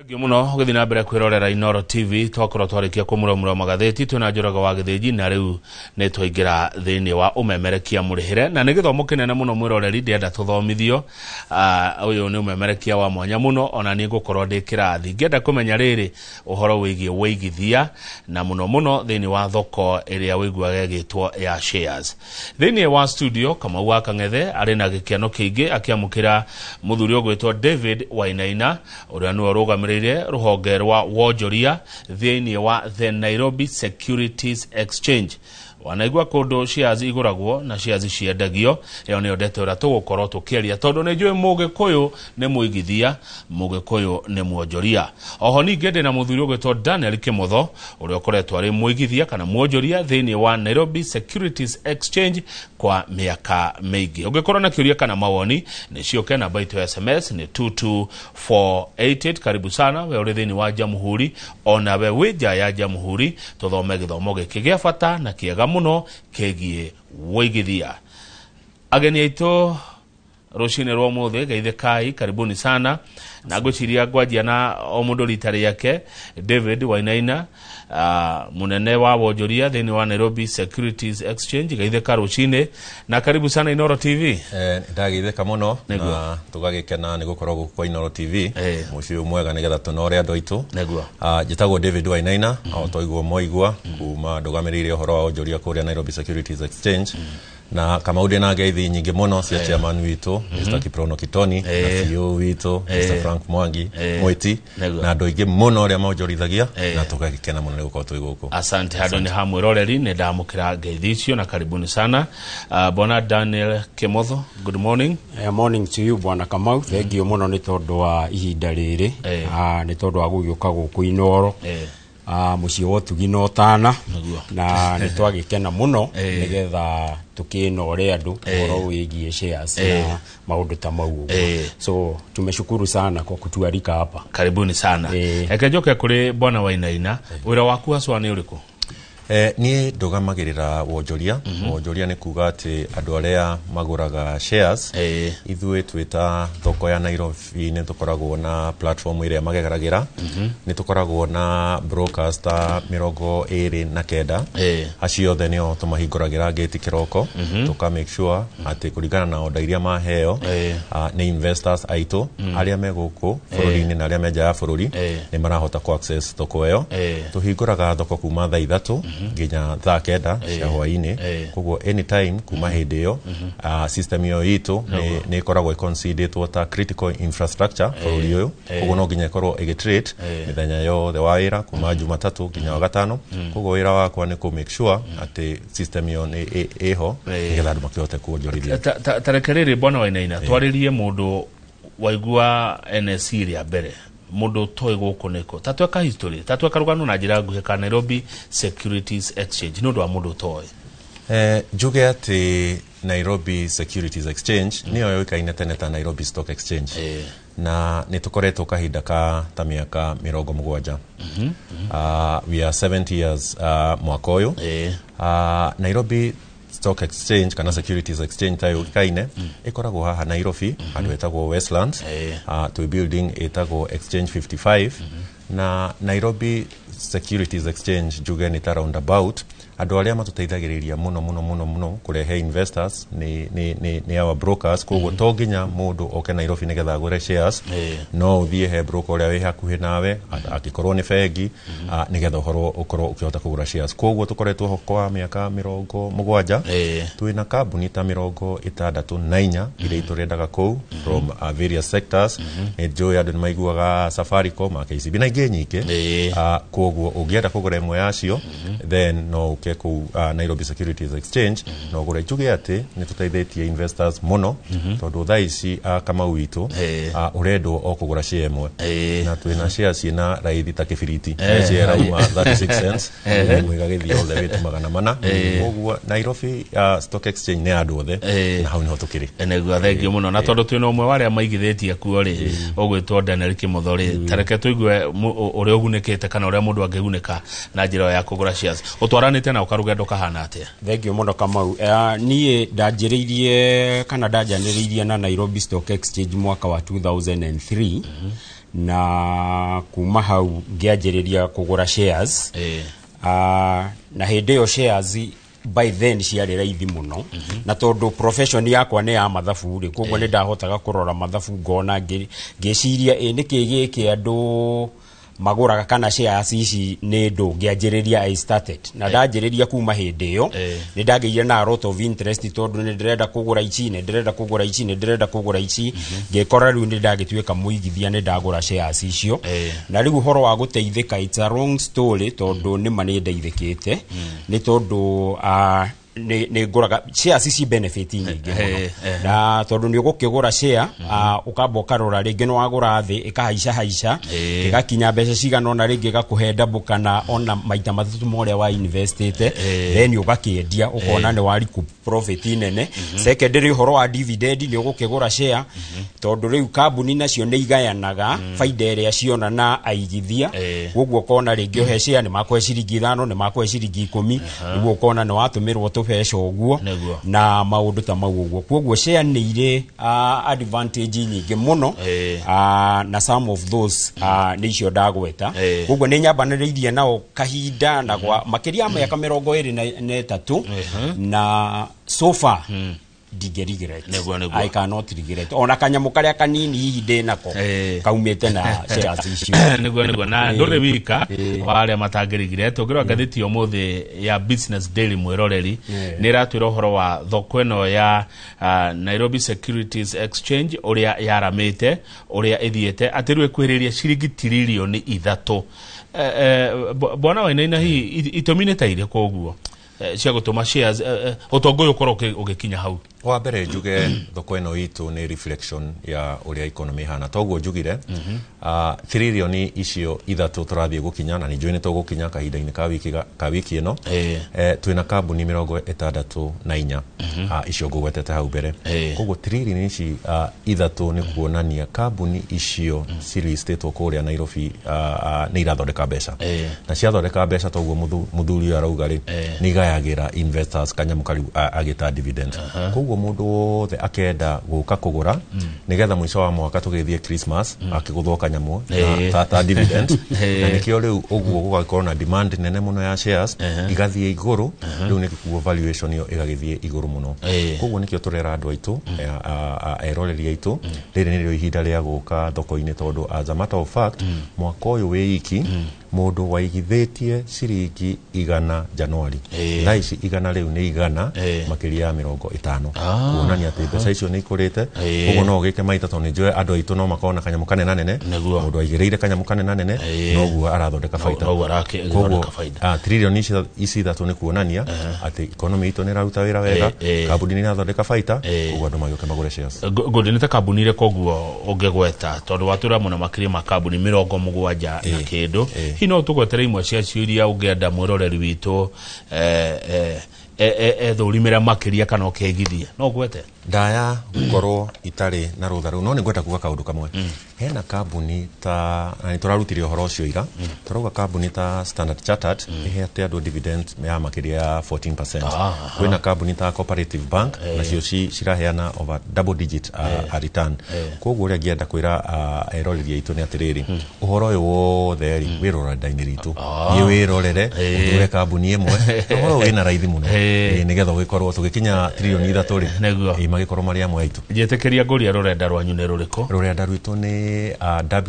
Thengiũ mũno ũgĩthiĩ na mbere kwĩrorera Inooro TV. Twakorwo twarĩkia kũmuramura magathĩti twĩna Njoroge wa Gĩthĩnji, na rĩu nĩ twaingĩra thĩinĩ wa ũmemerekia mũrĩhĩre, na nĩ gĩthomo kĩnene mũno mwĩroreri ndĩrenda tũthomithio. Ũyũ nĩ ũmemerekia wa mwanya mũno, ona niĩ ngũkorwo ndĩ kĩrathi ngĩenda kũmenya rĩrĩ ũhoro wĩgiĩ wĩigithia, na mũno mũno thĩinĩ wa thoko ĩrĩa wĩiguaga ĩgĩtwo ya shares. Thĩinĩ wa studio, Kamau wa Kang'ethe arĩ na gĩkeno kĩingĩ akĩamũkĩra mũthuri ũgwĩtwo David Wainaina, ũrĩa nĩwe ũrũgamĩrĩire rũhonge rwa wonjoria thĩinĩ wa the Nairobi Securities Exchange. Wanaigua kũndũ shares igũragwo na shares ciendagio? Ĩyo nĩyo ndeto ĩrĩa tũgũkorwo tũkĩaria, tondũ nĩ njũĩ Mũgĩkũyũ nĩ mũigithia, Mũgĩkũyũ nĩ mwonjoria. Oho ningĩ ndĩna mũthuri ũgwĩtwo Daniel Kĩmotho, ũrĩa ũkoretwo arĩ mũigithia kana mwonjoria thĩinĩ wa Nairobi Securities Exchange kwa mĩaka mĩingĩ. Ũngĩkorwo na kĩũria kana mawoni, nĩ ciũke. Namba itũ ya SMS nĩ 22488. Karibu sana we ũrĩ thĩinĩ wa Jamhuri, ona we wĩ nja ya Jamhuri, tũthome gĩthomo gĩkĩ gĩa bata na kĩega mũno kĩgiĩ wĩigithia. Ageni aitũ rũcinĩ rwa ũmũthĩ, geithĩkai, karibuni sana. Na ngwĩciria ngwanjia na o mũndũ rita rĩake. David Wainaina, mũnene wa wonjoria thĩinĩ wa Nairobi Securities Exchange, geithĩka rũcinĩ na karibu sana Inooro TV. Ndageithĩka mũno. Na tũgagĩkena nĩ gũkorwo gũkũ kwa Inooro TV mũciĩ ũyũ mwega nĩgetha tũnore andũ aitũ. Njĩtagwo David Wainaina, o toiguo moigua kuma ndũgamĩrĩire ũhoro wa wonjoria kũrĩa Nairobi Securities Exchange. Na Kamau, ndĩ na ngeithi nyingĩ mũno cia chairman witũ Mr. Kiprono Kitoni na CEO witũ Mr. Frank Mwangi Mwiti na andũ aingĩ mũno arĩa monjorithagia, na tũgagĩkena mũno nĩ gũkorwo twĩ gũkũ. Asante. Handũ nĩ ha mwĩroreri, nĩ ndamũkĩra ngeithi icio na karibuni sana. Bwana Daniel Kimotho, good morning. Morning to you, Bwana Kamau. Thank you mũno nĩ tondũ wa ihinda rĩrĩ. Nĩ tondũ wa gũgĩũka gũkũ Inooro, mũciĩ wa ũtugi na ũtana. Na nĩ twagĩkena mũno nĩgetha tũkĩnore andũ ũhoro wĩgiĩ shares na maũndũ ta mau ũguo. So tumeshukuru sana kwa kutualika hapa. Karibuni sana. Reke njoke kũrĩ Bwana Wainaina. Wĩra waku haswa nĩ ũrĩkũ? Niĩ ndũgamagĩrĩra wonjoria. Wonjoria nĩ kuga atĩ andũ arĩa magũraga shares, ithuĩ twĩta thoko ya Nairobi nĩ tũkoragwo na platform ĩrĩa mageragĩra. Nĩ tũkoragwo na brokers ta 29. Acio othe nĩo tũmahingũragĩra gate kĩroko, tũka make sure atĩ kũringana na order iria maheo nĩ investors aitũ arĩa me gũkũ bũrũri-inĩ na arĩa me nja ya bũrũri, nĩ marahota ku access thoko ĩyo. Tũhingũraga thoko kuma thaa 3 nginya thaa 9 cia hwaĩ-inĩ. Koguo anytime kuma hĩndĩ ĩyo, system ĩyo itũ nĩ ĩkoragwo ĩconsiderĩtwo ta critical infrastructure bũrũri ũyũ. Koguo no nginya ĩkorwo ĩgĩtrade mĩthenya yothe wa wĩra kuma Jumatatũ nginya wa Gatano. Koguo wĩra wakwa nĩ kũ make sure atĩ system ĩyo nĩ ĩho nĩgetha andũ makĩhote kuonjorithia. Ta reke rĩrĩ, Bwana Wainaina, twarĩrie mũndũ waigua NSE rĩa mbere, mũndũ ũtoĩ gũkũ nĩkũ. Ta tweka history, ta tweka rũgano na njĩra nguhĩ ka Nairobi Securities Exchange nĩ ũndũ wa mũndũ ũtoĩ. Njuge atĩ Nairobi Securities Exchange nĩyo yũĩkaine tene ta Nairobi Stock Exchange, na nĩ tũkoretwo kahinda ka ta mĩaka 70. We are 70 years mwaka ũyũ. Nairobi Stock Exchange kana Securities Exchange ta yũĩkaine ĩkoragwo haha Nairobi, handũ hetagwo Westlands, twĩ building ĩtagwo Exchange 55. Na Nairobi Securities Exchange njuge nĩ ta roundabout. Andũ arĩa matũteithagĩrĩria mũno mũno mũno mũno kũrehe investors nĩ our brokers. Koguo to nginya mũndũ oke Nairobi nĩgetha agũre shares. No ũthiĩ he broker ũrĩa wĩ hakuhĩ nawe, angĩkorwo nĩ bengi, nĩgetha ũhoro ũkorwo ũkĩhota kũgũra shares. Koguo tũkoretwo ho kwa mĩaka 70. Twĩna kambuni ta 64 iria itũrendaga kũu from various sectors. Nĩ njũĩ andũ nĩ maiguaga Safaricom, KCB na ingĩ nyingĩ. Koguo ũngĩenda kũgũra ĩmwe yacio, then no ũke kũu Nairobi Securities Exchange no ũgũre. Njuge atĩ nĩ tũteithĩtie investors mũno, tondũ thaa ici, Kamau witũ, ũrendwo o kũgũra share ĩmwe, na twĩna share ciĩna raithi ta kĩbiriti. Share ĩrauma 36 cents ũguo ĩgagĩthiĩ all the way to 400. Koguo Nairobi Stock Exchange nĩ ya andũ othe, na hau nĩho tũkĩrĩ. Nĩguo, thengiũ mũno. Na tondũ twĩna ũmwe wa arĩa maigithĩtie kuo rĩ, ũgwĩtwo Daniel Kĩmotho rĩ, ta reke tũigue ũrĩa ũgunĩkĩte kana ũrĩa mũndũ angĩgunĩka na njĩra ĩyo ya kũgũra shares. Ũtwaranĩte na ũkarũgendo kahana atĩa? Thengiũ mũno, Kamau. Niĩ ndanjĩrĩirie kana ndanjanĩrĩirie na Nairobi Stock Exchange mwaka wa 2003. Na kuma hau ngĩanjĩrĩria kũgũra shares. Na hĩndĩ ĩyo shares by then ciarĩ raithi mũno, na tondũ profession yakwa nĩ ya mathabu rĩ, koguo nĩ ndahotaga kũrora mathabu ngona, ngĩciria ĩ nĩkĩ gĩkĩ andũ magũraga kana shares ici nĩ ndũ. Ngĩanjĩrĩria, I started, na ndanjĩrĩria kuma hĩndĩ ĩyo nĩ ndagĩire na a lot of interest, tondũ nĩ ndĩrenda kũgũra ici, nĩ ndĩrenda kũgũra ici, nĩ ndĩrenda kũgũra ici. Ngĩkora rĩu nĩ ndagĩtuĩka mũigithia, nĩ ndagũra shares icio. Na rĩu ũhoro wa gũteithĩka, it's a long story, tondũ nĩma nĩ ndeithĩkĩte, nĩ tondũ nĩ ngũraga shares ici benefit nyingĩ mũno. Na tondũ nĩ ũgũkĩgũra share, ũkamba ũkarora rĩngĩ nĩ wagũra thĩ, ĩkahaica haica, ĩgakinya mbeca cigana ona rĩngĩ ĩgakũhe double kana ona maita matatũ ma ũrĩa wa investĩte. Then ũgakĩendia, ũkona nĩ wa recoup profit nene. Secondary, ũhoro wa dividend, nĩ ũgũkĩgũra share, tondũ rĩu kambuni nacio nĩ igayanaga baida ĩrĩa ciona na aigithia. Koguo ũkona rĩngĩ ũhe share nĩ makũhe ciringi 5, nĩ makũhe ciringi 10, nĩguo ũkona nĩ watũmĩrwo tũbeca ũguo. Na maũndũ ta mau ũguo. Koguo share nĩ irĩ advantage nyingĩ mũno. Na some of those nĩ icio ndagweta. Koguo nĩ nyambanĩrĩirie nao kahinda na gwa makĩria ya mĩaka 23, na so far ndingĩ regret. Nĩguo. I cannot regret ona kanyamũ karĩa kanini hihi ndĩ nako kaumĩte na shares icio. Nĩguo, na ndũrĩ wika wa arĩa matangĩrigire. Tũngĩrora ngathĩti ya ũmũthĩ ya Business Daily, mwĩroreri, nĩ ĩratwĩra ũhoro wa thoko ĩno ya Nairobi Securities Exchange, ũrĩa yaramĩte, ũrĩa ĩthiĩte atĩ rĩu ĩkuhĩrĩria ciringi tiririoni 3. Bwana Wainaina, hihi itũmi nĩ ta irĩkũ ũguo cia gũtũma shares, ũtonga ũyũ ũkorwo ũgĩkinya hau? Wa mbere njuge thoko ĩno itũ nĩ reflection ya ũrĩa economy ĩhana. Toguo njugire tiririoni icio ithatũ tũrathiĩ gũkinya, na nĩ njũĩ nĩ tũgũkinya kahinda-inĩ ka wiki ĩno. Twĩna kambuni 64, icio ngũgwetete hau mbere. Koguo tiririoni ici ithatũ nĩ kuonania kambuni icio ciristĩtwo kũrĩa Nairobi nĩ irathondeka mbeca. Na ciathondeka mbeca, toguo mũthuri ũyũ arauga rĩ, nĩ igayagĩra investors kanyamũ kariu agĩta dividend. Koguo mũndũ wothe akenda gũka kũgũra nĩgetha mũico wa mwaka tũgĩthiĩ Christmas akĩgũthwo kanyamũ ta dividend. Na nĩkĩo rĩu ũguo gũgagĩkorwo na demand nene mũno ya shares, igathiĩ igũrũ. Rĩu nĩkuo valuation ĩyo ĩgagĩthiĩ igũrũ mũno. Koguo nĩkĩo tũrera andũ aitũ, eroreri aitũ, rĩrĩ nĩrĩo ihinda rĩa gũka thoko-inĩ, tondũ as a matter of fact mwaka ũyũ wĩ iki mũndũ waigithĩtie ciringi 100 Januari, thaa ici 100 rĩu nĩ igana makĩria ya 50, kuonania atĩ mbeca icio nĩ ikũrĩte. Koguo no ũgĩke maita, tondũ nĩ njũĩ andũ aitũ no makorwo na kanyamũ kanenanene. Mũndũ aigĩrĩire kanyamũ kanenanene, noguo arathondeka baita. Noguo arakĩthondeka baida. Tiririoni ici ithatũ nĩ kuonania atĩ economy itũ nĩ ĩraruta wĩra wega, kambuni nĩ irathondeka baita, koguo andũ magĩũke magũre shares. Ngũndi nĩ ta kambuni irĩkũ ũguo ũngĩgweta, tondũ watwĩra mũno makĩria ma kambuni 70 na kĩndũ? Hihi no tũgwetere imwe ciacio iria ũngĩenda mwĩroreri witũ ethũrimĩre makĩria kana ũkĩigithia? No ũgwete? Ndaya gũkorwo itarĩ na rũtha rũu, no nĩ ngwenda kuga kaũndũ kamwe. Hena kambuni ta, na nĩ tũrarutire ũhoro ũcio ira, tũrauga kambuni ta Standard Chartered ĩheete andũ dividend ya makĩria ya 14%. Kwĩna kambuni ta Cooperative Bank, nacio ciraheana over double digit a return. Koguo ũrĩa ngĩenda kwĩra eroreri aitũ nĩ atĩrĩrĩ, ũhoro ũyũ wothe rĩ wĩ rũrenda-inĩ ritũ. Thiĩ wĩrorere, ũthure kambuni ĩmwe. Ũhoro ũyũ wĩna raithi mũno. Nĩgetha ũgĩkorwo tũgĩkinya tririoni 3 rĩ, magĩkorwo marĩ amwe aitũ. Njĩtĩkĩria ngũria, rũrenda rwanyu nĩ rũrĩkũ? Rũrenda rwitũ nĩ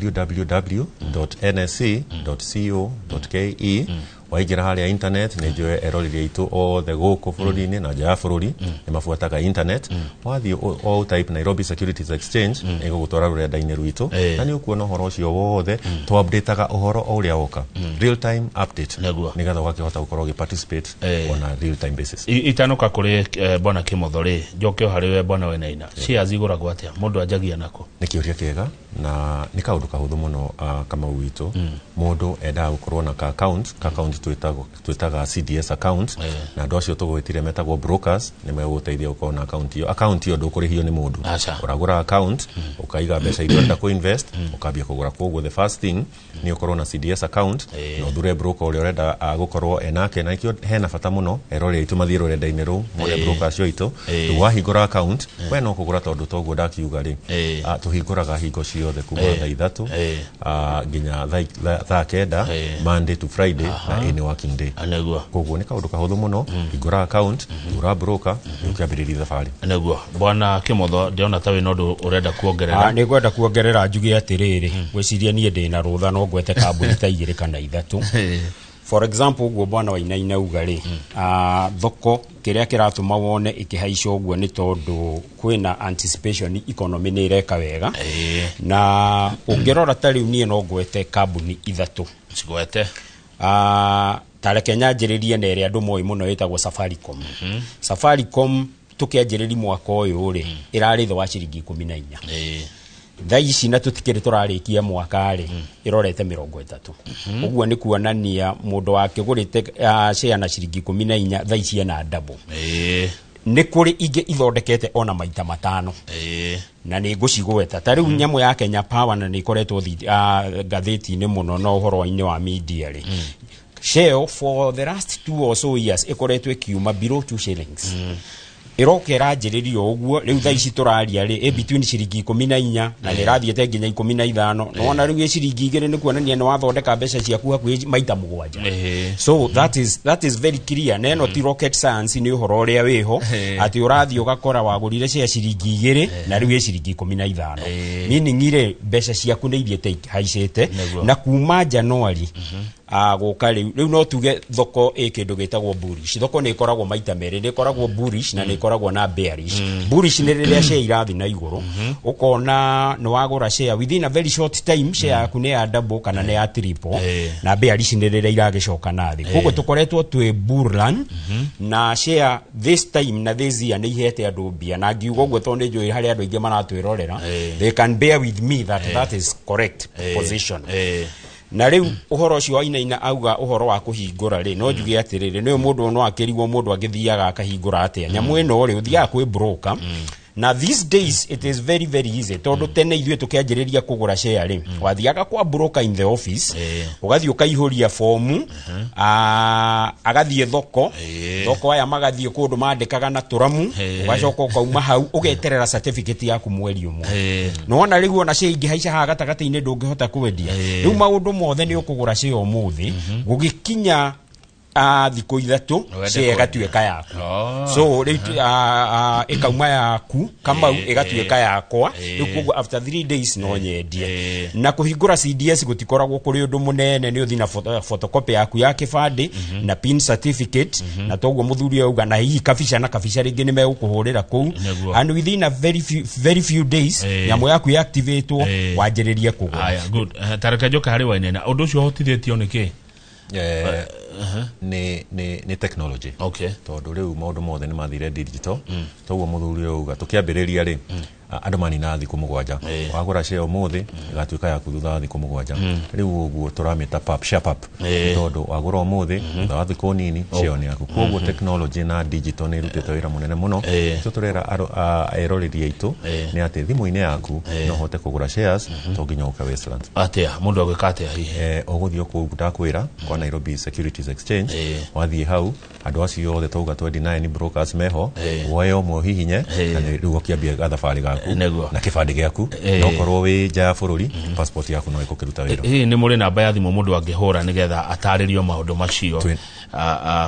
www.nse.co.ke. Waingĩra harĩa internet, nĩ njũĩ eroreri aitũ othe gũkũ bũrũri-inĩ na nja ya bũrũri nĩ mabuataga internet. Wathiĩ o type Nairobi Securities Exchange, nĩ ĩgũgũtwara rũrenda-inĩ rwitũ, na nĩ ũkuona ũhoro ũcio wothe. Tũ-updateaga ũhoro o ũrĩa woka, real time update, nĩgetha ũgakĩhota gũkorwo ũgĩ participate on a real time basis. Itanoka kũrĩ bwana Kĩmotho rĩ, njoke o harĩ we bwana Wainaina, shares igũragwo atĩa? Mũndũ anjagia nako? Nĩ kĩũria kĩega na nĩ kaũndũ kahũthũ mũno. Kamau witũ, mũndũ endaga gũkorwo na ka account. Ka account account twĩtaga CDS account, na andũ acio tũgwĩtire metagwo brokers, nĩ megũgũteithia gũkorwo na account ĩyo. Account ĩyo ndũkũrĩhio nĩ mũndũ. Ũragũra account, ũkaiga mbeca iria ũrenda kũ-invest, ũkambia kũgũra. Koguo the first thing nĩ ũkorwo na CDS account na ũthure broker ũrĩa ũrenda gũkorwo enake, na nĩkĩo hena bata mũno eroreri aitũ mathiĩ rũrenda-inĩ rũu mone broker acio aitũ. Rĩu wahingũra account, we no kũgũra, tondũ toguo ndakiuga rĩ, tũhingũraga hingo ciothe kuma thaa 3 nginya thaa 9, Monday to Friday na any working day. Koguo nĩ kaũndũ kahũthũ mũno. Hingũra account, thura broker, ũkĩambĩrĩria thabarĩ. Nĩguo. Bwana Kimotho, ndĩrona ta wĩna ũndũ ũrenda kuongerera. Nĩ ngwenda kuongerera njuge atĩrĩrĩ, ngwĩciria niĩ ndĩna rũtha no ngwete kambuni ta igĩrĩ kana ithatũ. For example, ũguo bwana Wainaina uga rĩ, thoko kĩrĩa kĩratũma wone ĩkĩhaica ũguo nĩ tondũ kwĩna anticipation economy nĩ ĩreka wega. Na ũngĩrora ta rĩu niĩ no ngwete kambuni ithatũ. Cigwete. Ta reke nyanjĩrĩrie na ĩrĩa andũ moĩ mũno ĩtagwo Safaricom. Safaricom tũkĩanjĩrĩria mwaka ũyũ rĩ, ĩrarĩ thĩ wa ciringi 14. Thaa ici na tũtikĩrĩ tũrarĩkia mwaka rĩ, ĩrorete 30. Ũguo nĩ kuonania mũndũ wakĩgũrĩte share na ciringi 14, thaa ici ena double. Nĩ kũrĩ ingĩ ithondekete ona maita matano, na nĩ ngũcigweta. Ta rĩu nyamũ ya Kenya Power, na nĩ ĩkoretwo ngathĩti-inĩ mũno na ũhoro-inĩ wa media rĩ, share for the last 2 or so years ĩkoretwo ĩkiuma below 2 shillings, ĩroka ĩranjĩrĩria o ũguo. Rĩu thaa ici tũraria rĩ, ĩ between ciringi 14 na nĩ ĩrathiĩte nginya 15. Nĩwona rĩu ĩ ciringi 2, nĩ kuonania nĩ wathondeka mbeca ciaku hakuhĩ maita mũgwanja. So that is very clear, na ĩno ti rocket science, nĩ ũhoro ũrĩa wĩho atĩ ũrathiĩ ũgakora wagũrire cia ciringi 2 na rĩu ĩ ciringi 15, meaning rĩ, mbeca ciaku nĩ ithiĩte ihaicĩte. Na kuma January gũka rĩu no tuge thoko ĩ kĩndũ gĩtagwo bullish. Thoko nĩ ĩkoragwo maita merĩ, nĩ ĩkoragwo bullish na nĩ ĩkoragwo na bearish. Bullish nĩ rĩrĩa share irathiĩ na igũrũ, ũkona nĩ wagũra share, within a very short time share yaku nĩ ya double kana nĩ ya triple. Na bearish nĩ rĩrĩa iragĩcoka na thĩ. Koguo tũkoretwo twĩ bull run, na share this time na this year nĩ ihete andũ mbia, na ngiuga ũguo tondũ nĩ njũĩ harĩ andũ aingĩ maratwĩrorera, they can bear with me that that is correct position. Na rĩu ũhoro ũcio Wainaina auga ũhoro wa kũhingũra rĩ, no njuge atĩrĩrĩ, nĩ mũndũ no akĩrigwo mũndũ agĩthiaga akahingũra atĩa nyamũ ĩno rĩ. Ũthiaga kwĩ broker, na these days it is very very easy, tondũ tene ithuĩ tũkĩanjĩrĩria kũgũra share rĩ, wathiaga kwa broker in the office, ũgathiĩ ũkaihũria fomu, agathiĩ thoko, thoko aya magathiĩ kũndũ mandĩkaga na tũramu, ũgacoka ũkauma hau ũgeterera certificate yaku mweri ũmwe. Nĩwona rĩu ona share ingĩhaica haha gatagatĩ-inĩ ndũngĩhota kwendia. Rĩu maũndũ mothe nĩ ũkũgũra share ũmũthĩ, gũgĩkinya thikũ 3 Wende share kwendia. ĩgatuĩka yaku. So rĩu ĩkauma yaku Kamau, ĩgatuĩka yakwa rĩu. Koguo after 3 days no nyendie. Na kũhingũra CDS gũtikoragwo kũrĩ ũndũ mũnene, nĩ ũthiĩ na photocopy yaku ya kĩbandĩ na pin certificate, na toguo mũthuri auga, na hihi kabica, na kabica rĩngĩ nĩ megũkũhũrĩra kũu, and within a very few, very few days nyamũ yaku yaactivatwo, wanjĩrĩrie kũgũra. Aya, good. Tareke njoke harĩ Wainaina. Ũndũ ũcio ũhotithĩtio nĩ kĩ? Nĩ technology, tondũ rĩu maũndũ mothe nĩ mathire digital. Toguo mũthuri ũyũ auga, tũkĩambĩrĩria rĩ, andũ maninaga thikũ 7. Wagũra share ũmũthĩ, ĩgatuĩka yaku thutha wa thikũ 7. Rĩu ũguo tũramĩta pap share pap, tondũ wagũra ũmũthĩ, thutha wa thikũ nini share nĩ yaku. Koguo technology na digital nĩ ĩrutĩte wĩra mũnene mũno. So tũrera eroreri aitũ nĩ atĩ thimũ-inĩ yaku no ũhote kũgũra shares, to nginya ũke Westlands. Atĩa? Mũndũ agwĩka atĩa hihi? Ũgũthiĩ o kũu ndakwĩra kwa Nairobi Securities Exchange. Wathiĩ hau, andũ acio othe tauga 29 brokers meho, woe ũmwe ũhihinye, na rĩu ũkĩambia gathabarĩ gaku na kĩbandĩ gĩaku. Na ũkorwo wĩ nja ya bũrũri, passport yaku no ĩgũkĩruta wĩra. Hihi nĩ mũrĩ namba ya thimũ mũndũ angĩhũra nĩgetha atarĩrio maũndũ macio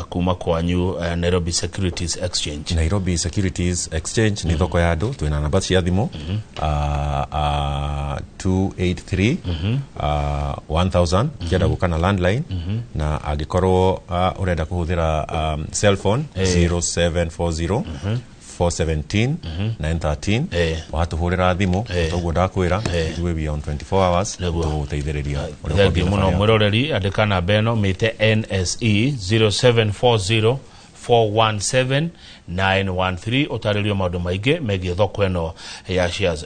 kuma kwanyu, Nairobi Securities Exchange? Nairobi Securities Exchange nĩ thoko ya andũ. Twĩna namba cia thimũ 283 1000 ũkĩenda gũka na landline, na angĩkorwo ũrenda kũhũthĩra cell phone, 0740 417 913. Watũhũrĩra thimũ, toguo ndakwĩra, ithuĩ we on 24 hours, tũgũteithĩrĩria ũrĩa Thengiũ ũkwambia mũno. thabarĩ yaku. Mwĩroreri, andĩka namba ĩno, mĩte NSE 0740. 417 913 ũtarĩrio maũndũ maingĩ megiĩ thoko ĩno ya shares.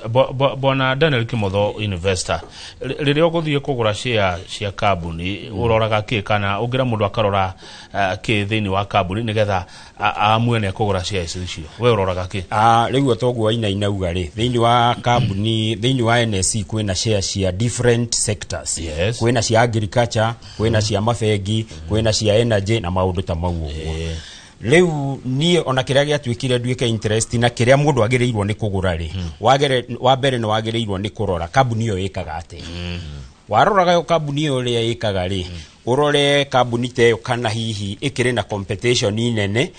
Bwana Daniel Kimotho, investor, rĩrĩa ũgũthiĩ kũgũra share cia kambuni, ũroraga kĩ, kana ũngĩra mũndũ akarora kĩ thĩinĩ wa kambuni nĩgetha aamue nĩ ekũgũra shares icio, we ũroraga kĩ? Rĩu toguo Wainaina uga rĩ, thĩinĩ wa kambuni, thĩinĩ wa NSE kwĩna share cia different sectors. Kwĩna cia agriculture, kwĩna cia mabengi, kwĩna cia energy na maũndũ ta mau ũguo. Rĩu niĩ ona kĩrĩa gĩatuĩkire nduĩke interest na kĩrĩa mũndũ agĩrĩirwo nĩ kũgũra rĩ, wa mbere nĩ wagĩrĩirwo nĩ kũrora kambuni ĩyo ĩkaga atĩa. Waroraga kambuni ĩyo ũrĩa ĩkaga rĩ, ũrore kambuni ta ĩyo kana hihi ĩkĩrĩ na competition nene,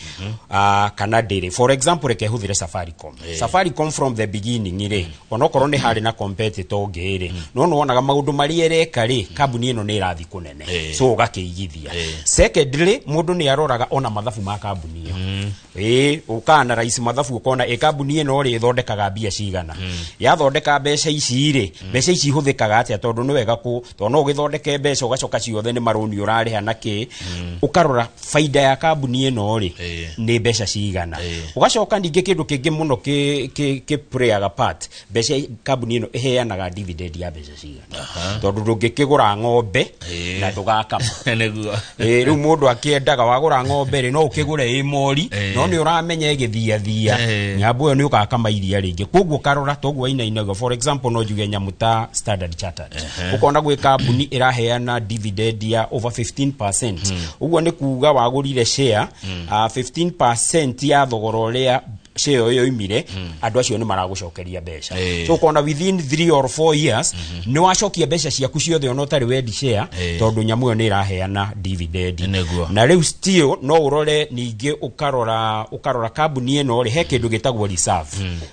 kana ndĩrĩ. For example, reke hũthĩre Safaricom. Safaricom from the beginning rĩ, onokorwo nĩ harĩ na competitor ũngĩ rĩ, no nĩwonaga maũndũ marĩa ĩreka rĩ, kambuni ĩno nĩ ĩrathiĩ kũnene, so ũgakĩigithia. Secondly, mũndũ nĩ aroraga ona mathabu ma kambuni ĩyo. Ũka analyse mathabu, ũkona ĩ kambuni ĩno rĩ ĩthondekaga mbia cigana, yathondeka mbeca ici rĩ, mbeca ici ihũthĩkaga atĩa, tondũ nĩ wega kũ tondũ no ũgĩthondeke mbeca ũgacoka ciothe nĩ marũni ũrarĩha na kĩ. Ũkarora baida ya kambuni ĩno rĩ, nĩ mbeca cigana. Ũgacoka ningĩ kĩndũ kĩngĩ mũno kĩ playaga part, mbeca kambuni ĩno ĩheanaga dividend ya mbeca cigana, tondũ ndũngĩkĩgũra ng'ombe na ndũgakama. Nĩguo. Rĩu mũndũ akĩendaga wagũra ng'ombe rĩ, no ũkĩgũre ĩ mori, no nĩ ũramenya ĩgĩthiathia, nyambo ĩyo nĩ ũgakama iria rĩngĩ. Koguo karora toguo Wainaina, for example, no njuge nyamũ ta Standard Chartered, ũkona gwĩ kambuni ĩraheana dividend ya over 15%. Ũguo nĩ kuga wagũrire share, 15% ya thogora ũrĩa share ĩyo yoimire, andũ acio nĩ maragũcokeria mbeca. So ũkona within 3 or 4 years nĩ wacokia mbeca ciaku ciothe ona ũtarĩ wendi share, tondũ nyamũ ĩyo nĩ ĩraheana dividend. Na rĩu still no ũrore ningĩ, ũkarora kambuni ĩno rĩ, he kĩndũ gĩtagwo reserve.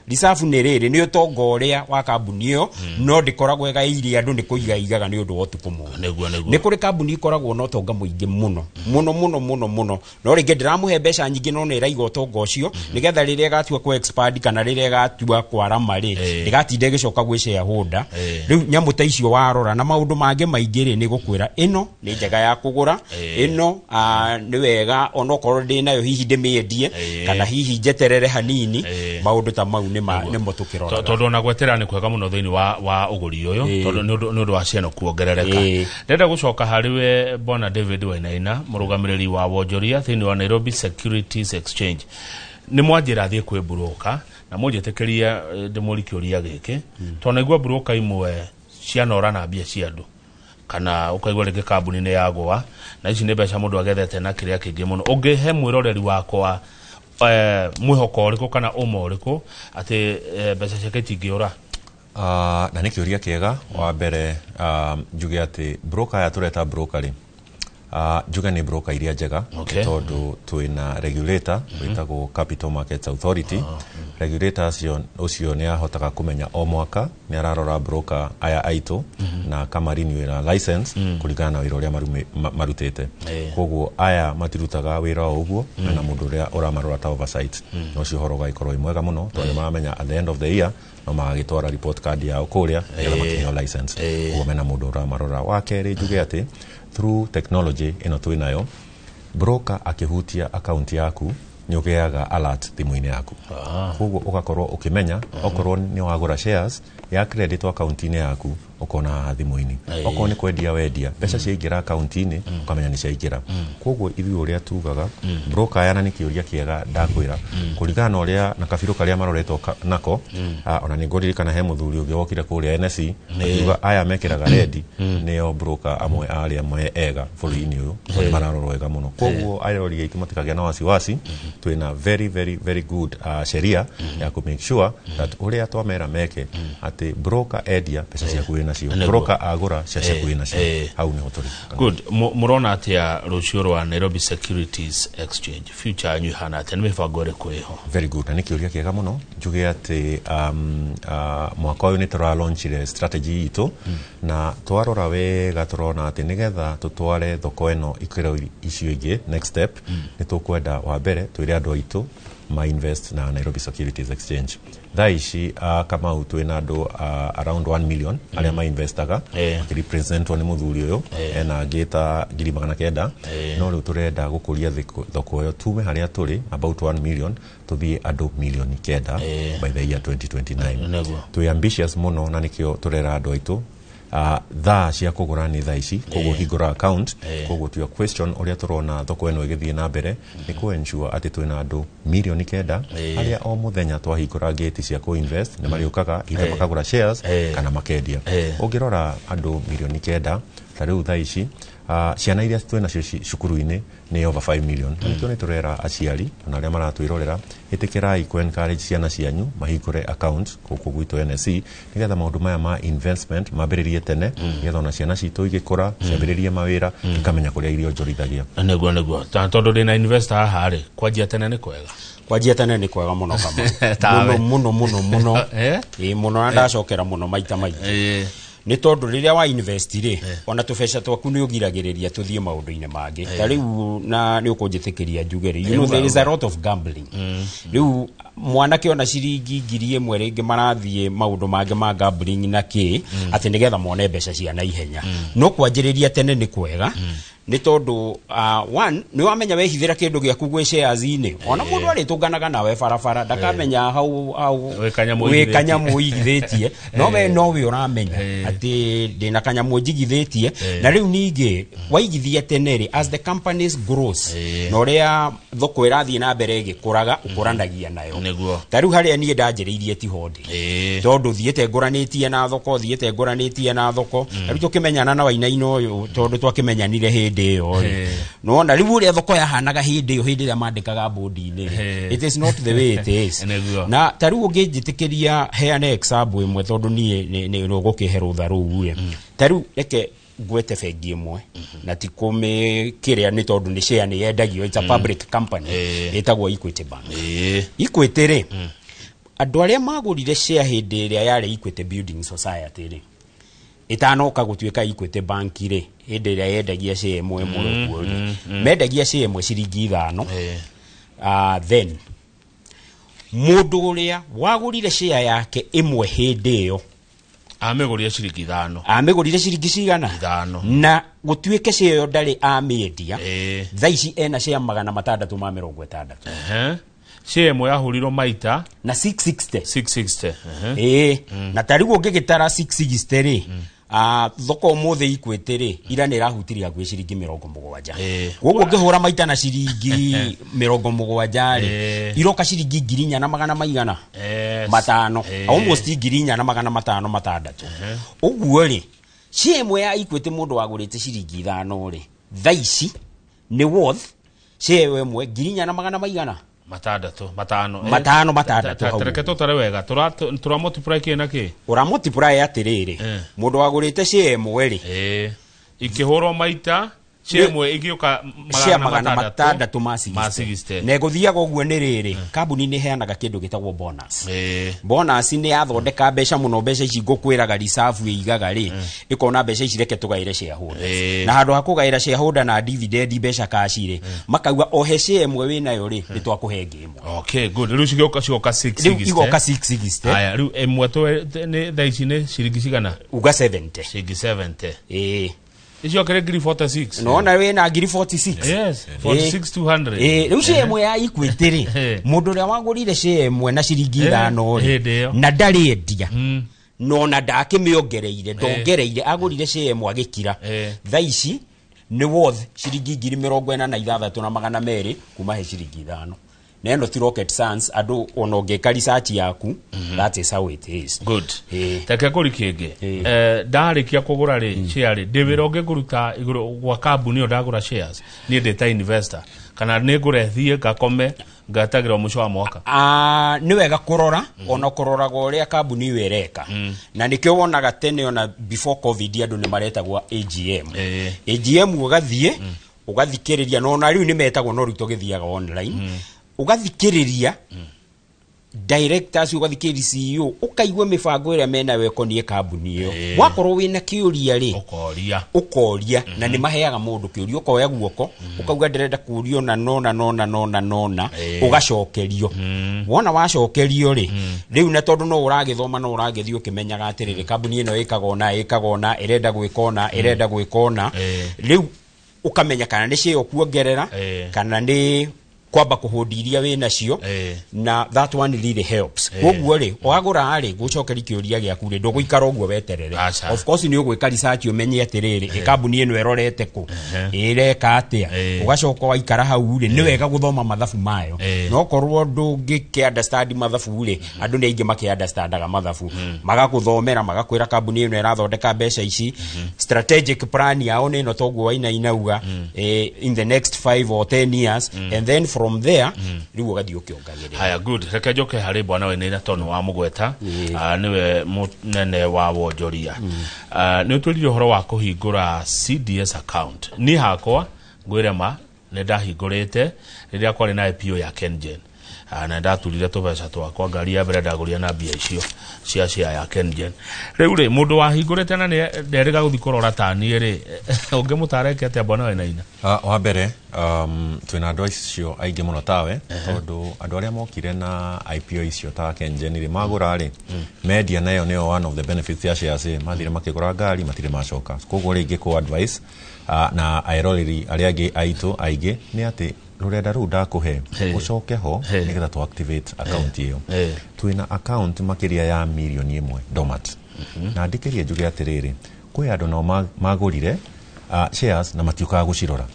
Reserve nĩ rĩrĩ, nĩ ũtonga ũrĩa wa kambuni ĩyo, no ndĩkoragwo ĩgaĩire andũ, nĩ kũiga igaga nĩ ũndũ wa ũtukũ mũru. Nĩguo nĩguo. Nĩ kũrĩ kambuni ikoragwo na ũtonga mũingĩ mũno mũno mũno mũno mũno, no rĩngĩ ndĩramũhe mbeca nyingĩ, no nĩ ĩraiga ũtonga ũcio nĩgetha rĩrĩa ĩgatua kũ expand kana rĩrĩa ĩgatua kwarama rĩ, ndĩgatinde ĩgĩcoka gwĩ shareholder. Rĩu nyamũ ta icio warora na maũndũ mangĩ maingĩ rĩ, nĩ gũkwĩra ĩno nĩ njega ya kũgũra, ĩno nĩ wega onokorwo ndĩ nayo hihi ndĩmĩendie, kana hihi njeterere hanini. Maũndũ ta mau nĩmo tũkĩroraga. Tondũ ona gwetera nĩ kwega mũno thĩinĩ wa ũgũri ũyũ, tondũ nĩ ũndũ wa ciano kuongerereka. Ndĩrenda gũcoka harĩ we Bwana David Wainaina, mũrũgamĩrĩri wa wonjoria thĩinĩ wa Nairobi Securities Exchange. Nĩ mwanjĩra thiĩ kwĩ broker na mũnjĩtĩkĩrie ndĩmũri kĩũria gĩkĩ, tondũ naigua broker imwe cianora na mbia cia andũ, kana ũkaigua rĩngĩ kambuni nĩ yagũa na ici nĩ mbeca mũndũ agethete na kĩrĩa kĩngĩ mũno. Ũngĩhe mwĩroreri wakwa mwĩhoko ũrĩkũ kana ũma ũrĩkũ atĩ mbeca ciake itingĩũra? Na nĩ kĩũria kĩega. Wa mbere, njuge atĩ broker aya tũreta broker rĩ, njuge nĩ broker iria njega, tondũ twĩna regulator wĩtagwo Capital Markets Authority. Regulator ũcio nĩ ahotaga kũmenya o mwaka nĩ ararora broker aya aitũ na akamarinewĩra license kũringana na wĩra ũrĩa marutĩte. Koguo aya matirutaga wĩra o ũguo, mena mũndũ ũrĩa ũramarora ta oversight, na ũcio ũhoro ũgagĩkorwo wĩ mwega mũno, tondũ nĩ maramenya at the end of the year no magagĩtwara report card yao kũrĩa nĩgetha makĩheo license. Koguo mena mũndũ ũramarora. Wa kerĩ, njuge atĩ through technology ĩno twĩ nayo, broker akĩhutia account yaku nĩ ũgĩaga alert thimũ-inĩ yaku. Koguo ũgakorwo ũkĩmenya okorwo nĩ wagũra shares ya credit account-inĩ yaku, ũkona haha thimũ-inĩ. Okorwo nĩ kwendia wendia, mbeca ciaingĩra account-inĩ, ũkamenya nĩ ciaingĩra. Koguo ithuĩ ũrĩa tugaga broker aya, na nĩ kĩũria kĩega, ndakwĩra kũringana na ũrĩa na kabirũ karĩa maroretwo nako. Ona nĩ ngũririkana he mũthuri ũngĩ wokire kũrĩa NSE akiuga aya mekĩraga rendi nĩo broker amwe a arĩa me ega bũrũri-inĩ ũyũ, tondũ nĩ mararorwo wega mũno. Koguo arori aitũ matikagĩa na wasiwasi, twĩna very very very good sheria ya kũ make sure that ũrĩa twamera meke, atĩ broker endia, mbeca ciaku wĩ nacio, broker agũra, cia ciaku wĩ nacio. Hau nĩho tũrĩ. Good. Mũrona atĩa rũciũ rwa Nairobi Securities Exchange? Future yanyu ihana atĩa? Nĩ mĩbango ĩrĩkũ ĩho? Very good, na nĩ kĩũria kĩega mũno. Njuge atĩ mwaka ũyũ nĩ tũralaunchire strategy itũ, na twarora wega tũrona atĩ nĩgetha tũtware thoko ĩno ikĩro icio ingĩ, next step, nĩ tũkwenda wa mbere twĩre andũ aitũ ma invest na Nairobi Securities Exchange. Thaa ici Kamau twĩna andũ around 1 million arĩa ma investaga, makĩrepresentwo nĩ mũthuri ũyũ ena angĩ ta 900,000. No rĩu tũrenda gũkũria thoko ĩyo tume harĩa tũrĩ about 1 million tũthiĩ andũ 9 million by the year 2029. Twĩ ambitious mũno, na nĩkĩo tũrera andũ aitũ thaa cia kũgũra nĩ thaa ici, koguo hingũra account. Koguo to your question, ũrĩa tũrona thoko ĩno ĩgĩthiĩ na mbere nĩ kũ ensure atĩ twĩna andũ 9 million arĩa o mũthenya twahingũra gate cia kũ invest nĩ marĩũkaga either makagũra shares kana makendia. Ũngĩrora andũ 9 million ta rĩu thaa ici, ciana iria twĩ nacio cukuru-inĩ nĩ over 5 million. Na nĩkĩo nĩ tũrera aciari ona arĩa maratwĩrorera, ĩtĩkĩrai kũ encourage ciana cianyu mahingũre account gũkũ gwitũ NSE, nĩgetha maũndũ maya ma investment mambĩrĩrie tene, nĩgetha ona ciana citũ igĩkũra ciambĩrĩrie mawĩra ikamenya kũrĩa irionjorithagia. Nĩguo tondũ ndĩna investor haha rĩ, kwanjia tene nĩ kwega. Kwanjia tene nĩ kwega mũno, Kamau. Tawe. Mũno mũno mũno mũno. Eh? Ĩĩ mũno, na ndacokera mũno maita maingĩ, nĩ tondũ rĩrĩa wa invest rĩ, ona tũbeca twaku nĩ ũgiragĩrĩria tũthiĩ maũndũ-inĩ mangĩ. Ta rĩu na nĩ ũkũnjĩtĩkĩria njuge rĩ, you know there is a lot of gambling. Rĩu mwanake ona ciringi 1,000 rĩngĩ marathiĩ maũndũ mangĩ ma gambling na kĩ, atĩ nĩgetha mone mbeca cia naihenya. No kwanjĩrĩria tene nĩ kwega, nĩ tondũ one, nĩ wamenya wehithĩra kĩndũ gĩaku gwĩ shares-inĩ, ona mũndũ arĩtũnganaga nawe barabara ndakamenya hau hau Wĩ kanyamũ wĩ ũigithĩtie. kanyamũ ũigithĩtie, no we nowe ũramenya atĩ ndĩna kanyamũ njigithĩtie. Na rĩu ningĩ waigithia tene rĩ, as the companies grows na ũrĩa thoko ĩrathiĩ na mbere ĩgĩkũraga, ũkũranagia nayo. Ta rĩu harĩa niĩ ndanjĩrĩirie tiho ndĩ, tondũ thiĩte ngũranĩtie na thoko, thiĩte ngũranĩtie na thoko. Rĩu tũkĩmenyana na Wainaina ũyũ, tondũ twakĩmenyanire hĩndĩ ĩyo rĩ, nona rĩu ũrĩa thoko yahanaga hĩndĩ ĩyo, hĩndĩ ĩrĩa mandĩkaga bũndi-inĩ rĩ, it is not the way it is. Na ta rĩu ũngĩnjĩtĩkĩria heane example ĩmwe, tondũ niĩ nĩ ũgũkĩhe rũtha rũu rĩ, ta rĩu reke ngwete bengi ĩmwe, na ti kũmĩkĩrĩa, nĩ tondũ nĩ share nĩ yendagio, it's a public company, ĩtagwo Equity Bank. Equity rĩ, andũ arĩa magũrire share hĩndĩ ĩrĩa yarĩ Equity Building Society rĩ, ĩtanoka gũtuĩka Equity Bank rĩ, hĩndĩ ĩrĩa yendagia share ĩmwe ĩmwe ũguo rĩ, mendagia share ĩmwe ciringi 5. Then mũndũ ũrĩa wagũrire share yake ĩmwe hĩndĩ ĩyo, Amĩgũrire ciringi 5. Amĩgũrire ciringi cigana? 5. Na gũtuĩke share ĩyo ndarĩ amĩendia, thaa ici ena share 660. Share ĩmwe yahũrirwo maita na 660. 660. Ehe. Ĩĩ, na ta rĩu ũngĩgĩtara 660 rĩ, thoko ũmũthĩ Equity rĩ, ira nĩ ĩrahutirie hakuhĩ ciringi 70. Koguo ũngĩhũra maita na ciringi 70 rĩ, iroka ciringi 4,000 na magana maigana 500, almost 4,506 ũguo rĩ. Share ĩmwe ya Equity mũndũ wagũrĩte ciringi 5 rĩ, thaa ici nĩ worth share ĩyo ĩmwe 4,000 na magana maigana? 6, 5. 5, 6 hau. Reke tũtare wega, tũra multiply kĩ na kĩ? Ũra multiply atĩrĩrĩ, mũndũ wagũrĩte share ĩmwe rĩ, Ikĩhũrwo maita share ĩmwe igĩũka cia 600 ma ma 60. 60. Na ĩgũthiaga ũguo nĩ rĩrĩ, kambuni nĩ ĩheanaga kĩndũ gĩtagwo bonus. Bonus nĩ yathondeka mbeca mũno, mbeca ici ngũkwĩraga reserve ĩigaga rĩ, ĩkona mbeca ici reke tũgaĩre shareholders. Na handũ ha kũgaĩra shareholder na dividend mbeca cash rĩ, makauga o he share ĩmwe wĩnayo rĩ, nĩ twakũhe ngĩ ĩmwe. Okay, good. Rĩu cigoka Rĩu 660. igoka 660. Aya, rĩu ĩmwe nĩ thaa ici nĩ ciringi cigana? Uga 70. Ciringi 70. Ĩĩ. Icokere ngiri 46. Nona wĩna ngiri 46. Yes, 46,200. Ĩĩ, rĩu share ĩmwe ya Equity rĩ, mũndũ ũrĩa wagũrire share ĩmwe na ciringi 5 rĩ, hĩndĩ ĩyo. na ndarĩ endia, nona ndakĩmĩongereire, ndongereire, agũrire share ĩmwe agĩkira, thaa ici nĩ worth ciringi 46,200 kuma he ciringi 5. Na ĩno ti rocket science, andũ ona ũngĩka research yaku, that is how it is. Good. Reke ngũri kĩngĩ. Ndarĩkia kũgũra rĩ share rĩ, ndĩ wĩra ũngĩ ngũruta igũrũ gwa kambuni ĩyo ndagũra shares niĩ ndĩ ta investor, kana nĩ ngũre thiĩ ngakome ngatagĩrwo mũico wa mwaka? Ah, nĩ wega kũrora, ona kũroraga ũrĩa kambuni ĩyo ĩreka, na nĩkĩo wonaga tene ona before COVID andũ nĩ maretagwo AGM. AGM ũgathiĩ ũgathikĩrĩria, na ona rĩu nĩ metagwo, no rĩu tũgĩthiaga online, ũgathikĩrĩria. Directors, ũgathikĩrĩria CEO, ũkaigua mĩbango ĩrĩa menayo ĩkoniĩ kambuni ĩyo. Wakorwo wĩna kĩũria rĩ, ũkoria. Ũkoria, na nĩ maheaga mũndũ kĩũria, ũkoya guoko ũkauga ndĩrenda kũũrio na nona nona nona nona, ũgacokerio. Wona wacokerio rĩ, rĩu na tondũ no ũragĩthoma, no ũragĩthiĩ ũkĩmenyaga atĩrĩrĩ, kambuni ĩno ĩkaga ũna, ĩkaga ũna, ĩrenda gwĩka ũna, ĩrenda gwĩka ũna. Rĩu ũkamenya kana nĩ share ũkuongerera kana nĩ kwamba kũhũndi iria wĩ nacio. Na that one really helps. Koguo rĩ, wagũra rĩ, gũcokeria kĩũria gĩaku rĩ, ndũgũikara ũguo weterere. Aca. Of course nĩ ũgwĩka research ũmenye atĩrĩrĩ, ĩ kambuni ĩno ĩrorete kũ, ĩreka atĩa. Ũgacoka waikara hau rĩ, nĩ wega gũthoma mathabu mayo. No korwo ndũngĩkĩ understand mathabu rĩ, andũ nĩ aingĩ makĩ understandaga mathabu, magagũthomera, magakwĩra kambuni ĩno ĩrathondeka mbeca ici, strategic plan yao nĩ ĩno, toguo wainainauga, in the next 5 or 10 years, and then from there rĩu ũgathiĩ ũkĩongagĩrĩra. Haya, good. Reke njoke harĩ bwana Wainaina tondũ wa mũgweta. Nĩwe mũnene wa wonjoria. Nĩ ũtwĩrire ũhoro wa kũhingũra CDS account. Niĩ hakwa ngwĩre ma nĩ ndahingũrĩte rĩrĩa kwarĩ na IPO ya KenGen. Na ndaturire tũbeca twakwa, ngari ya mbere ndagũrire na mbia icio cia share ya KenGen. Rĩu rĩ, mũndũ wahingũrĩte na nĩ nderĩga gũthiĩ kũrora ta niĩ rĩ, ũngĩmũtara eke atĩa, bwana Wainaina? Wa mbere, twĩna andũ acio aingĩ mũno tawe, tondũ andũ arĩa mokire na IPO icio ta KenGen rĩ, magũra rĩ, mendia, nayo nĩyo one of the benefits ya shares rĩ, mathire makĩgũra ngari, matirĩ macoka. Koguo rĩngĩ kũ advice na eroreri arĩa angĩ aitũ aingĩ nĩ atĩ rũrenda rũu ndakũhe, ũcoke ho nĩgetha tũ activate account ĩyo. Twĩna account makĩria ya 1 million dormant, na ndikĩrie njuge atĩrĩrĩ, kwĩ andũ nao magũrire shares na matiũkaga gũcirora.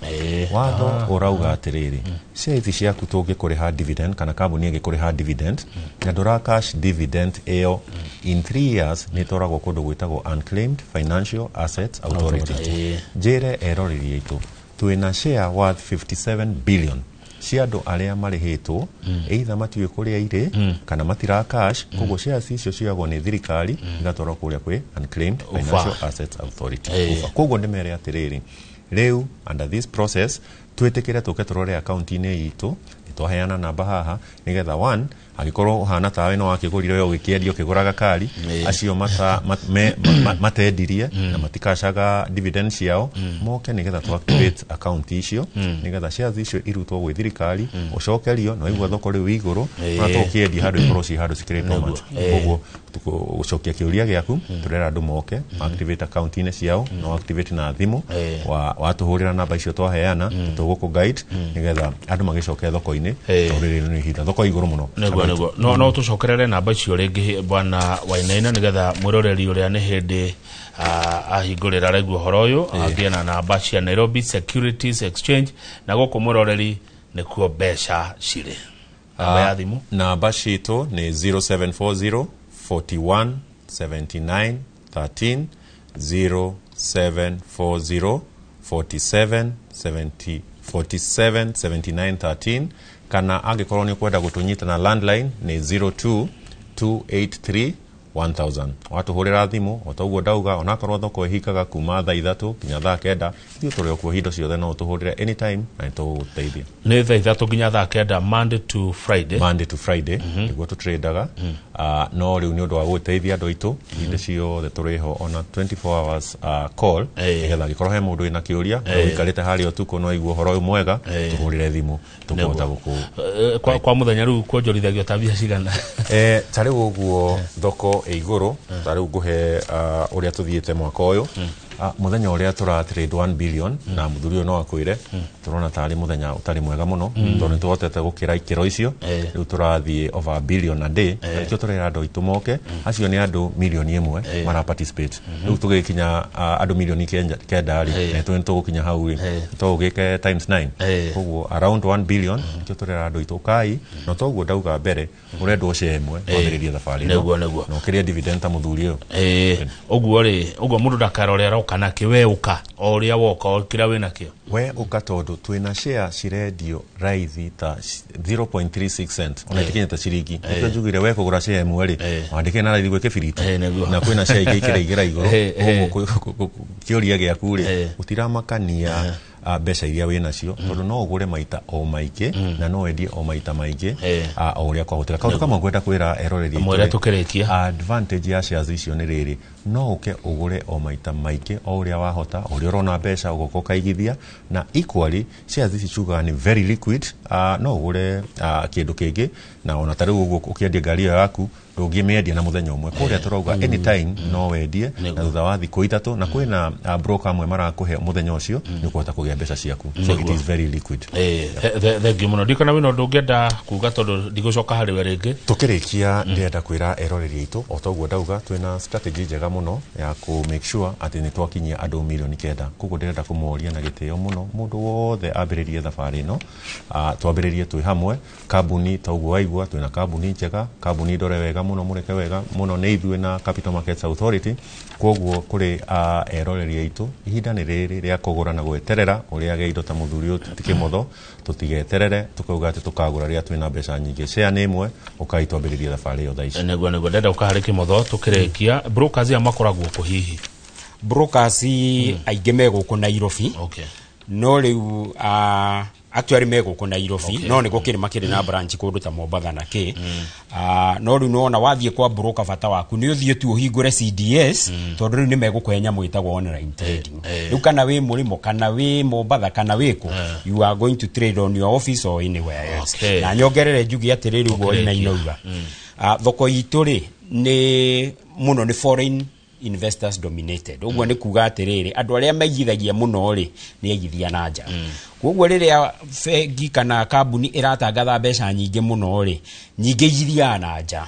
Watho ũrauga atĩrĩrĩ, share ici ciaku tũngĩkũrĩha dividend kana kambuni ĩngĩkũrĩha dividend na ndũra cash dividend ĩyo in 3 years, nĩ ĩtwaragwo kũndũ gwĩtagwo Unclaimed Financial Assets Authority. Njĩre eroreri aitũ, twĩna share worth 57 billion cia andũ arĩa marĩhĩtwo, either matiũĩ kũrĩa irĩ kana matira cash. Koguo shares icio cioyagwo nĩ thirikari igatwarwo kũrĩa kwĩ Unclaimed Financial Assets Authority, UFA. Koguo ndĩmere atĩrĩrĩ, rĩu under this process twĩtĩkĩre tũke tũrore akaunti-inĩ itũ, nĩ twaheana namba haha, nĩgetha one, angĩkorwo ũhana tawe no wakĩgũrire we ũgĩkĩendia ũkĩgũraga kari, acio mata, mat, me, ma, matendirie na matikacaga dividend ciao, moke nĩgetha tu activate account icio, nĩgetha shares icio irutwo gwĩ thirikari, ũcokerio na waigua thoko rĩu igũrũ, ona tũkĩendia handũ ikorwo ci handũ cikĩrĩ dormant. Koguo gũcokia kĩũria gĩaku, tũrera andũ moke activate account-inĩ ciao, no activate na thimũ, watũhũrĩra namba icio twaheana, tũgũkũ guide nĩgetha andũ magĩcoke thoko-inĩ, tondũ rĩrĩ nĩ ihinda thoko igũrũ mũno. Nĩguo no tũcokerere namba icio rĩngĩ, bwana Wainaina, nĩgetha mwĩroreri ũrĩa nĩ hĩndĩ ahingũrĩra araigua ũhoro ũyũ agĩe na namba cia Nairobi Securities Exchange, na gũkũ mwĩroreri nĩkuo mbeca cirĩ. Namba ya thimũ? Namba citũ nĩ 0740 41 79 13, 0740 47 70 47 79 13, kana angĩkorwo nĩ ũkwenda gũtũnyita na landline nĩ 02 283 1000. Watũhũrĩra thimũ o ta ũguo ndauga, onakorwo thoko ĩhingaga kuma thaa 3 nginya thaa 9, ithuĩ tũrĩ o kuo hingo ciothe, no ũtũhũrĩre anytime na nĩ tũgũgũteithia. Nĩ thaa 3 nginya thaa 9, Monday to Friday? Monday to Friday nĩguo tũtrendaga. No rĩu nĩ ũndũ wa gũteithia andũ aitũ, hingo ciothe tũrĩ ho ona 24 hours call, nĩgetha angĩkorwo he mũndũ wĩna kĩũria ũikarĩte harĩa ũtukũ no aigua ũhoro ũyũ mwega, tũhũrĩre thimũ, tũkũhota gũkũ Kwa mũthenya rĩu kuonjorithagio ta mbia cigana? Ta rĩu ũguo thoko ĩ igũrũ, ta rĩu ngũhe ũrĩa tũthiĩte mwaka ũyũ. Mũthenya ũrĩa tũra trade 1 billion, na mũthuri ũyũ no akwĩre, tũrona tarĩ mũthenya ũtarĩ mwega mũno, tondũ nĩ tũhotete gũkĩra ikĩro icio. Rĩu tũrathiĩ over a billion a day, na nĩkĩo tũrera andũ aitũ moke. Acio nĩ andũ 1 million mara participate. Rĩu tũgĩkinya andũ 9 million rĩ, na nĩ tũgũkinya hau rĩ, to ũgĩke times 9. Koguo around 1 billion, nĩkĩo tũrera andũ aitũ kai no toguo ndauga mbere, ũrendwo share ĩmwe wambĩrĩrie thabarĩ ĩno. Nĩguo. Na ũkĩrĩe dividend ta mũthuri ũyũ. Ũguo rĩ, ũguo mũndũ ndakarore aroka nakĩ, we ũka o ũrĩa woka, o kĩrĩa wĩ nakĩo. We ũka, tondũ twĩna share cirendio raithi ta 0.36 cent, ona itikinyĩte ciringi. Nĩkĩo njugire we kũgũra share ĩmwe rĩ, wandĩke na raithi gwĩ kĩbiriti. Nĩguo. Na kwĩna share ingĩ ikĩraingĩra igũrũ. Koguo kĩũria gĩaku rĩ, gũtiramakania. mbeca iria wĩ nacio, tondũ no ũgũre maita o maingĩ na no wendie o maita maingĩ o ũrĩa kwahoteka. Kaũndũ kamwe ngwenda kwĩra eroreri Mwĩre tũkĩrĩkia. Advantage ya shares icio nĩ rĩrĩ, no ũke ũgũre o maita maingĩ o ũrĩa wahota, o ũrĩa ũrona mbeca ũgoka ũkaigithia, na equally shares ici ciugaga nĩ very liquid. No ũgũre kĩndũ kĩngĩ, na ona ta rĩu ũguo ũkĩendia ngari ĩyo yaku ndũngĩmĩendia na mũthenya ũmwe. Kũrĩa tũrauga anytime no wendie na thutha wa thikũ 3, na kwĩna broker amwe marakũhe mũthenya ũcio nĩ ũkũhota kũgĩa mbeca ciaku. So it is very liquid. Thengiũ mũno. Ndikana wĩna ũndũ ũngĩenda kuga tondũ ndigũcoka harĩ we rĩngĩ. Tũkĩrĩkia ndĩrenda kwĩra eroreri aitũ o ta ũguo ndauga twĩna strategy njega mũno ya kũ make sure atĩ nĩ twakinyia andũ 9 milioni. Koguo ndĩrenda kũmoria na gĩtĩo mũno mũndũ wothe ambĩrĩrie thabarĩ ĩno, twambĩrĩrie twĩ hamwe. Kambuni ta ũguo waigua twĩna kambuni njega, kambuni ndore wega mũno, mũreke wega mũno nĩ ithuĩ na Capital Markets Authority. Koguo kũrĩ eroreri aitũ, ihinda nĩ rĩrĩ rĩa kũgũra na gweterera ũrĩage indo ta mũthuri ũyũ ti Kĩmotho. Tũtigeterere tũkauga atĩ tũkagũra rĩrĩa twĩna mbeca nyingĩ. Share nĩ ĩmwe, ũkai twambĩrĩrie thabarĩ ĩyo thaa ici. Nĩguo ndenda gũka harĩ Kĩmotho tũkĩrĩkia. Brokers aya makoragwo kũ hihi? Brokers aingĩ me gũkũ Nairobi. No rĩu actually me gũkũ Nairobi. No nĩ gũkĩrĩ makĩrĩ na branch kũndũ ta Mombatha na kĩ. No rĩu nĩwona wathiĩ kwa broker, bata waku nĩ ũthiĩ tu ũhingũre CDS, tondũ rĩu nĩ megũkũhe nyamũ ĩtagwo online trading. Rĩu kana wĩ mũrĩmo, kana wĩ Mombatha, kana wĩ kũ, you are going to trade on your office or anywhere else. Na nyongerere njuge atĩrĩrĩ, ũguo inainauga thoko itũ rĩ nĩ mũno nĩ foreign investors dominated. Ũguo nĩ kuga atĩrĩrĩ, andũ arĩa maigithagia mũno rĩ nĩ aigithia na nja. Koguo rĩrĩa bengi kana kambuni ĩratangatha mbeca nyingĩ mũno rĩ, nyingĩ ithiaga na nja.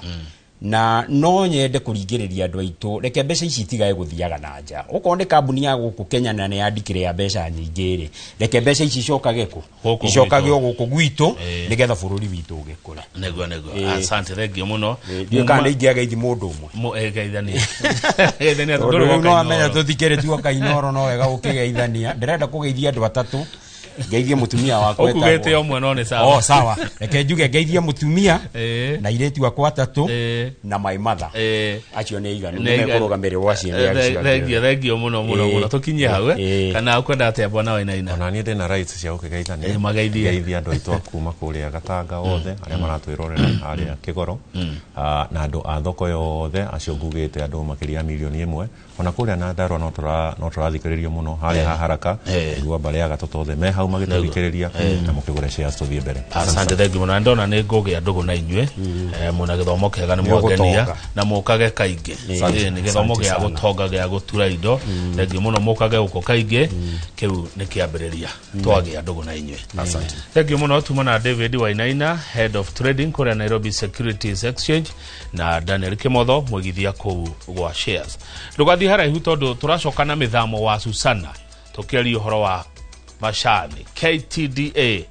Na no nyende kũringĩrĩria andũ aitũ, reke mbeca ici itigage gũthiaga na nja. Okorwo nĩ kambuni ya gũkũ Kenya na nĩ yandikire mbeca nyingĩ rĩ, reke mbeca ici icokage kũ? Gũkũ Icokage gwitũ. O gũkũ gwitũ, nĩgetha bũrũri witũ ũgĩkũre. Nĩguo. Asante, thengio mũno. Ndiũĩ kana nĩ ingĩageithi mũndũ ũmwe. Geithania, geithania. Tondũ rĩu no amenya tũtikĩrĩ tuoka Inoro, no wega gũkĩgeithania. Ndĩrenda kũgeithia andũ atatũ. Ngeithie mũtumia wakwa. Ũkugĩte ũmwe, no nĩ sawa. Oh, sawa, reke njuge ngeithie mũtumia na airĩtu akwa atatũ na my mother. Acio nĩ aiganu, Nĩ aiganu. nĩmekũrũgamĩrĩrwo acio nĩ acio angĩ. Thengio, thengio mũno mũno mũno. Tũkinyie hau. Kana ũkwenda atĩa, bwana Wainaina? Ona niĩ ndĩna rights cia gũkĩgeithania. Mageithie. Ngeithia andũ aitũ a kuma kũrĩa Gatanga othe arĩa maratwĩrorera harĩa Kĩgoro, na andũ a thoko yothe acio ngugĩte andũ makĩria ya 1 milioni ona kũrĩa Nyandarua no tũrathikĩrĩrio mũno harĩa ha Haraka. Igua mbarĩ ya Gatũtũ othe me hau magĩtũthikĩrĩria, na mũkĩgũre shares tũthiĩ mbere. Asante, thengiũ mũno. Na ndona nĩ ngũgĩa ndũgũ na inyuĩ. Mwĩna gĩthomo kĩega, nĩ mwangenia. Gũtonga. Na mũkage kaingĩ. Nĩ gĩthomo Asante gĩa sana. gũtonga, gĩa gũtura indo. Thengiũ mũno, mũkage gũkũ kaingĩ. Kĩu nĩ kĩambĩrĩria twagĩa ndũgũ na inyuĩ. Thengiũ mũno. Tuma na David Wainaina, head of trading kũrĩa Nairobi Securities Exchange, na Daniel Kĩmotho, mwĩgithia kũu gwa shares. Ndũgathiĩ haraihu tondũ tũracoka na mĩthamo wa Susana tũkĩaria ũhoro wa macani KTDA,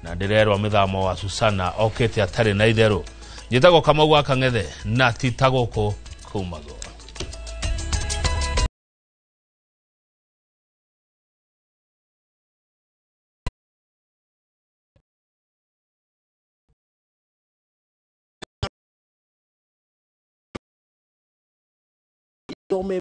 na ndĩrerwo mĩthamo wa Susana okĩte atarĩ na itherũ. Njĩtagwo Kamau wa Kang'ethe, na ti ta gũkũ kumagwo. Dome.